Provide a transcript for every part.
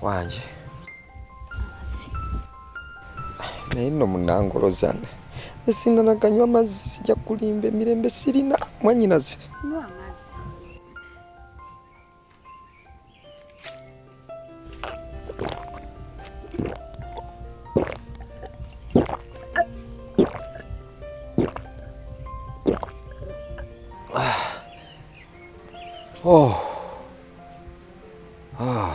Wangi. Naye nno munangolozana esinanaganywa amazzi, sijja kulimba, emirembe sirina mwanyinaze. Oh. Ah.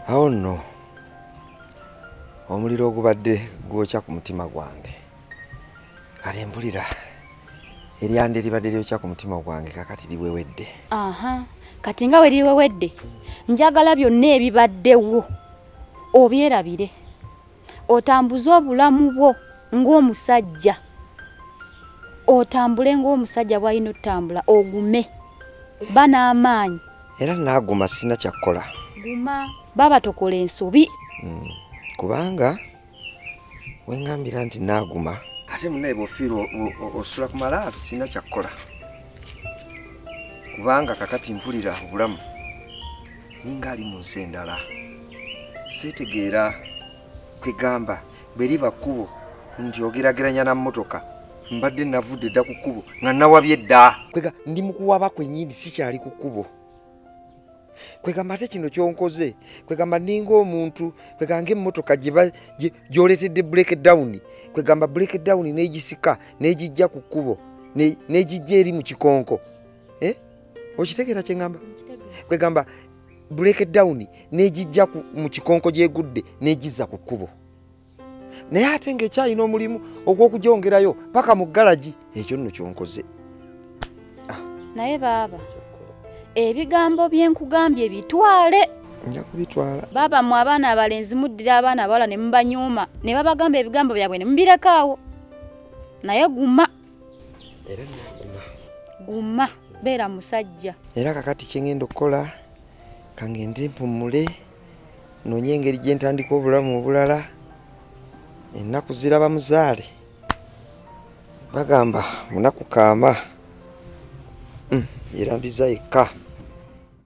Awo nno omuliro ogubadde gwokya ku mutima gwange, kale mpulira eryanda eribadde lyokya ku mutima gwange kakati liwewedde. Aha, kati nga we liwewedde, njagala byonna ebibaddewo obyerabire, otambuze obulamu bwo ng'omusajja, otambule ng'omusajja bw'alina otutambula, ogume, ba n'amaanyi. Era naaguma, sirina kyakkola. Guma baba, tokola ensobi. Kubanga wengambira nti naaguma, ate munaye bw'ofiirwa osula ku malaabi. Sirina kyakkola kubanga kakati mpulira obulamu ninga ali mu nsi endala, seetegeera. Kwegamba bwe liba kkubo nti ogerageranya na mmotoka, mbadde navudde dda ku kkubo nga nawabye dda. Kwega ndi mu kuwaba kwennyini, sikyali ku kkubo. Kwegamba ate kino kyonkoze, kwegamba ninga omuntu, kwegamba ng'emmotoka gy'oleetedde break down, kwegamba break down n'egisika n'egijja ku kkubo n'egijja eri mu kikonko. Eh? Okitegeera kye ŋŋamba? Kwegamba break down n'egijja mu kikonko gyegudde n'egizza ku kkubo, naye ate ng'ekyalina omulimu ogw'okugyongerayo paka mu galagi. Ekyo nno kyonkoze. Naye baaba, ebigambo bye nkugambye bitwale. Nja kubitwala. Baaba, mmwe abaana abalenzi muddira abaana abawala ne mubanyooma ne babagamba ebigambo byabwe ne mubirekaawo, naye guma. Era naguma. Guma, beera musajja. Era kakati kyengenda okukola, kangende mpumule, noonye engeri gye ntandika obulamu obulala. Ennaku ziraba muzaale, bagamba munaku kaama. Era ndiza yekka.